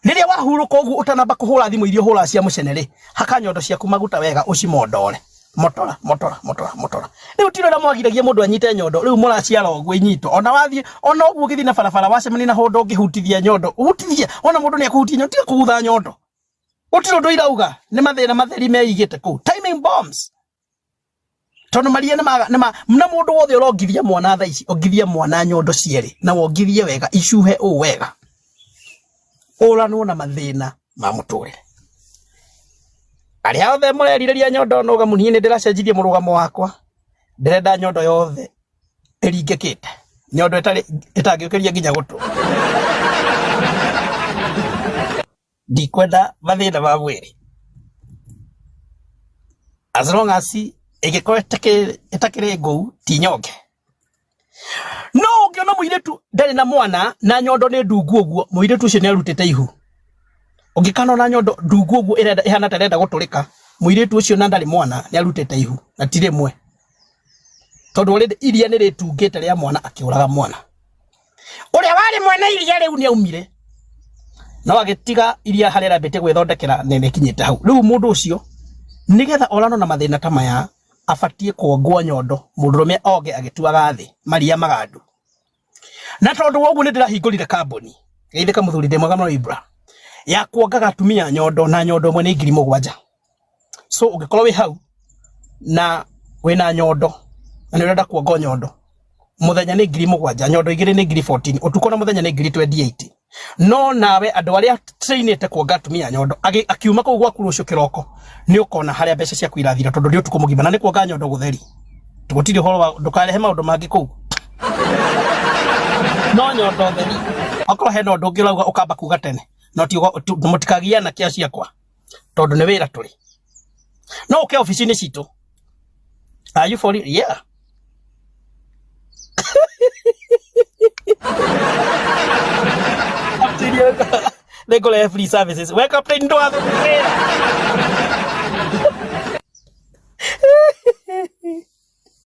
Rĩrĩa wahurũka ũguo ũtanamba kũhũra thimũ iria ũhũraga cia mũcene rĩ, haka nyondo ciaku maguta wega ũcimondore. Motora, motora, motora, motora. Rĩu ti ũrĩa mwagiragia mũndũ anyite nyondo, rĩu mũraciara ũguo inyitwo. Ona wathiĩ, ona ũguo ũgĩthiĩ na barabara wacemania na ũndũ ũngĩhutithia nyondo, hutithia. Ona mũndũ nĩ akũhutia nyondo, tiga kũgutha nyondo. Gũtirĩ ũndũ irauga, nĩ mathĩna matheri meigĩte kũu. Timing bombs. Tondũ maria nĩ ma, nĩ ma, na mũndũ wothe ũrongithia mwana thaa ici, ongithia mwana nyondo cierĩ, na wongithie wega, icuhe ũũ wega. Ũranwo na mathĩna ma mũtũrĩre. Arĩa othe mũrerirĩria nyondo nũgamu, niĩ nĩ ndĩracenjirie mũrũgamo wakwa. Ndĩrenda nyondo yothe ĩringĩkĩte. Nyondo ĩtarĩ, ĩtangĩũkĩria nginya gũtũ. Ndikwenda mathĩna ma mwĩrĩ. As long as ĩngĩkorwo ĩtakĩrĩ ngũu, ti nyonge. No ũngĩona mũirĩtu ndarĩ na mwana na nyondo nĩ ndungu ũguo, mũirĩtu ũcio nĩ arutĩte ihu. Ũngĩkanona nyondo ndungu ũguo ĩrenda ĩhana ta ĩrenda gũtũrĩka, mũirĩtu ũcio na ndarĩ mwana nĩ arutĩte ihu na ti rĩmwe. Tondũ already iria nĩ rĩtungĩte rĩa mwana akĩũraga mwana. Ũrĩa warĩ mwene iria rĩu nĩ aumire no agĩtiga iria harĩa arambĩtie gwĩthondekera na nĩ ĩkinyĩte hau. Rĩu mũndũ ũcio nĩgetha orano na mathĩna ta maya abatiĩ kuongwo nyondo mũndũrũme oge agĩtuaga thĩ maria magandu. Na tondũ wa ũguo nĩ ndĩrahingũrire kambuni geithĩka mũthuri ndĩ mwega mũno Ibra ya kuongaga atumia nyondo na nyondo ĩmwe nĩ 7,000. So ũngĩkorwo wĩ hau na wĩna nyondo na nĩ ũrenda kuongwo nyondo mũthenya nĩ 7,000 nyondo igĩrĩ nĩ 14,000 ũtukũ na mũthenya nĩ 28,000. No nawe andũ arĩa trainĩte kuonga atumia nyondo akiuma kũu gwaku rũciũ kĩroko nĩ ũkona harĩa mbeca ciaku irathira tondũ nĩ ũtukũ mũgima na nĩ kuonga nyondo gũtheri. Gũtirĩ ũhoro wa ndũkarehe maũndũ mangĩ kũu. No nyondo theri okorwo hena ũndũ ũngĩ ũrauga ũkamba kuga tene no ti mũtikagiana kĩa ciakwa tondũ nĩ wĩra tũrĩ. No ũke obici-inĩ citũ. Are you for real? Yeah. Nĩ ngũrehe free services. Wake up ndwatho wĩra.